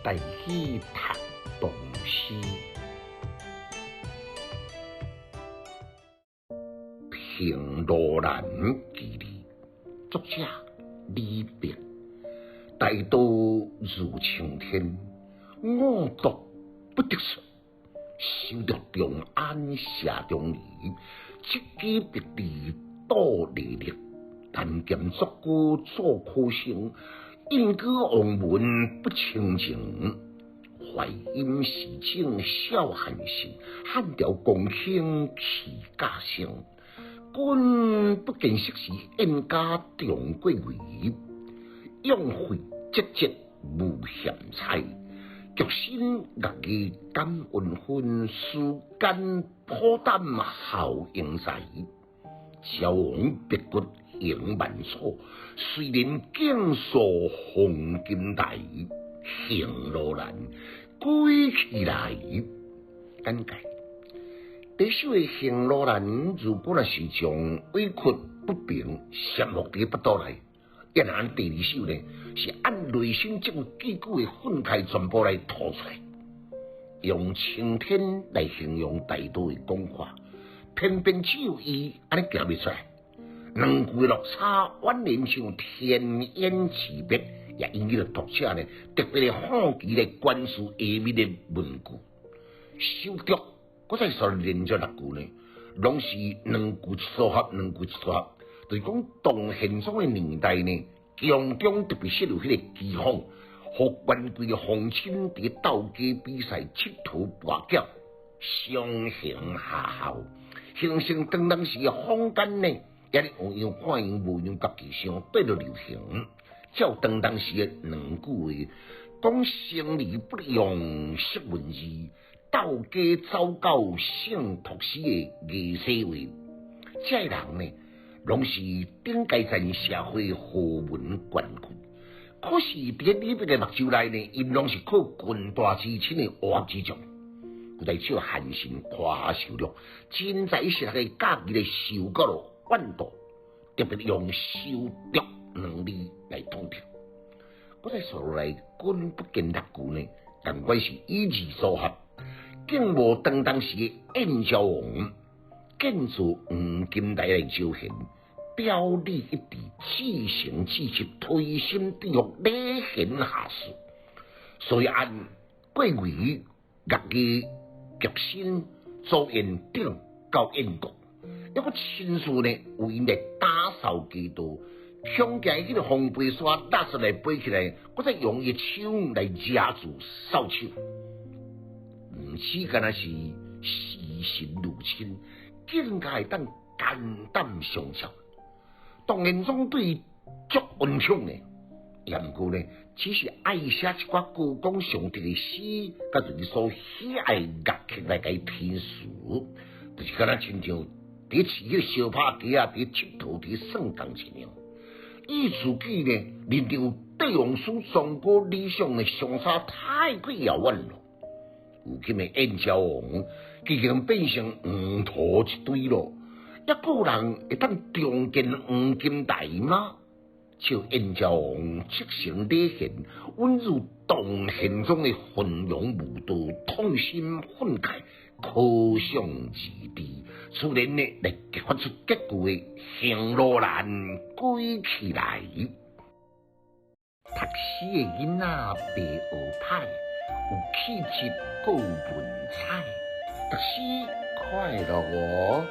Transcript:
台語讀唐詩。行路難記字，作者李白。大道如青天，五濁不得出。修竹長安謝中閔，赤肌白字杜麗麗。彈琴作歌做苦生，應舉王文不稱情。淮陰市井少寒心，漢朝公卿起家聲。君不見昔時燕家張過圍，用費節節無嫌猜。極心樂藝感恩分，時間苦擔孝英才。昭王白骨迎萬楚，誰人竟掃黃金台？行路難，歸去來。簡介：這首的行路難，如果若是將委屈不平攝落佇腹肚內，抑若按第二首呢，是按內心這有句句的憤慨全部來吐出來，用青天來形容大道的廣闊，偏偏只有伊按呢行袂出來。兩句落差，宛然像天淵之別，也引起了讀者呢特別的好奇來關注下面的文句。修竹，閣再說連續六句呢，攏是兩句一組合，兩句一組合，就是講唐玄宗的年代呢，宮中特別設有彼个機房，予權貴的皇親佇鬥雞比賽，𨑨迌跋筊，相形下效，形成當當時的坊間呢，也咧有樣看樣，無樣家己想，綴著流行。照當當時的兩句話，講生而不用識文字，鬥雞走狗勝禿死的藝世話，這个人呢，攏是頂階層社會豪門權貴。可是佇李白的目睭內呢，𪜶攏是靠軍大支撐的烏合之眾。古代笑韓信誇下受辱，真才實學的教義的受過了怨妒，特別用修竹兩字來統稱。閣再說落來，君不見六句呢，仝款是以字組合，竟無當當時的燕昭王建造黃金台來招賢，表裡一致，至誠至實，推心置腹，禮賢下士。所以按過圍樂藝極身朱元鼎到燕國，抑閣親自呢為𪜶來打掃街道，恐驚彼个風飛沙垃圾來飛起來，閣再用伊的手來抓住掃帚。毋止敢若是視神如親，更加會當肝膽相照。唐玄宗對伊足恩寵的，也毋過呢，只是愛寫一寡高功上德的詩，佮伊所喜愛樂曲來共伊填詞，就是敢若親像佇飼彼个相拍雞仔，佇𨑨迌，佇算工一樣。伊自己呢，認定有帝王師崇高理想呢，相差太過遙遠了。如今的燕昭王已經變成黃土一堆咯，抑閣有人會當重建黃金台嗎？照燕昭王赤誠禮賢，穩如唐玄宗的昏庸無道，痛心憤慨，可想而知。自然呢，來激發出結句的行路難，歸去來。讀書的囡仔袂學歹，有氣質閣有文采，讀書快樂哦。